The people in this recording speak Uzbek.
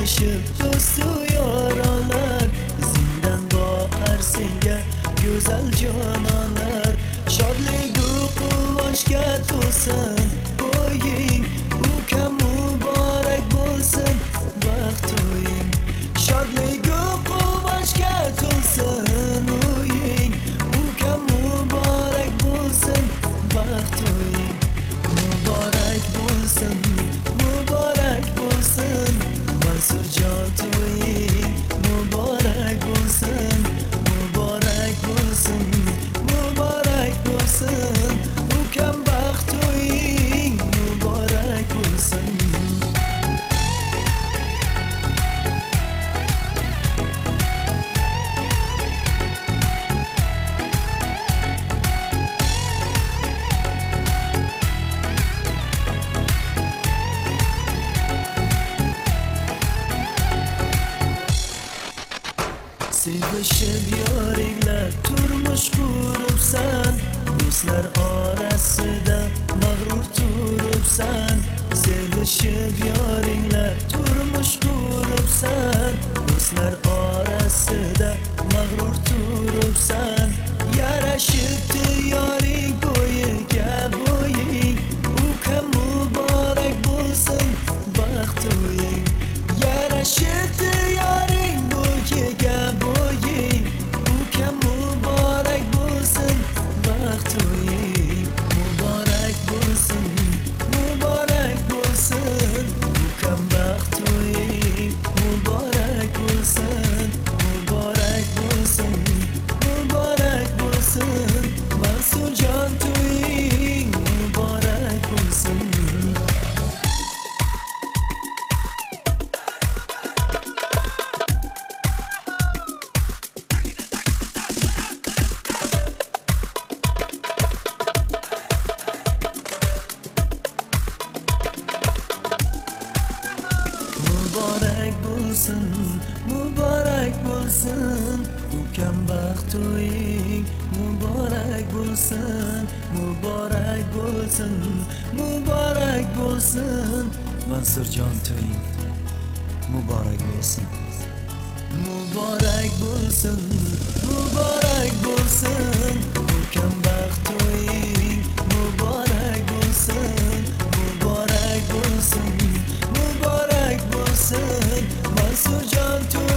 Sevishib do'stu yoronlar, zindan boqar senga go'zal jononlar. Shodligu quvonchga to'lsin bo'ying, ukam muborak bo'lsin baxt to'ying. Shodligu quvonchga to'lsin uying, ukam muborak bo'lsin baxt to'ying. Muborak bo'lsin, muborak bo'lsin, Mansurjon to'ying muborak bo'lsin, muborak bo'lsin, muborak bo'lsin, ukam baxt to'ying muborak bo'lsin. Sevishib yoringlar turmush quribsan, do'stlar orasida mag'rur turibsan. Sevishib yoringlar turmush quribsan, do'stlar orasida mag'rur turibsan. Yarashibdi yoring bo'yiga bo'ying, ukam muborak bo'lsin baxt to'ying. Yarashibdi yoring bo'yiga bo'ying, ukam muborak bo'lsin baxt to'ying. Muborak bo'lsin, muborak bo'lsin, ukam baxt to'ying muborak bo'lsin, muborak bo'lsin, muborak bo'lsin, Mansurjon to'ying muborak bo'lsin. Muborak bo'lsin, muborak bo'lsin, ukam baxt to'ying muborak bo'lsin, muborak bo'lsin, muborak bo'lsin, Mansurjon to'ying muborak bo'lsin. Muborak bo'lsin, muborak bo'lsin, ukam baxt to'ying muborak bo'lsin, muborak bo'lsin, muborak bo'lsin, Mansurjon to'ying.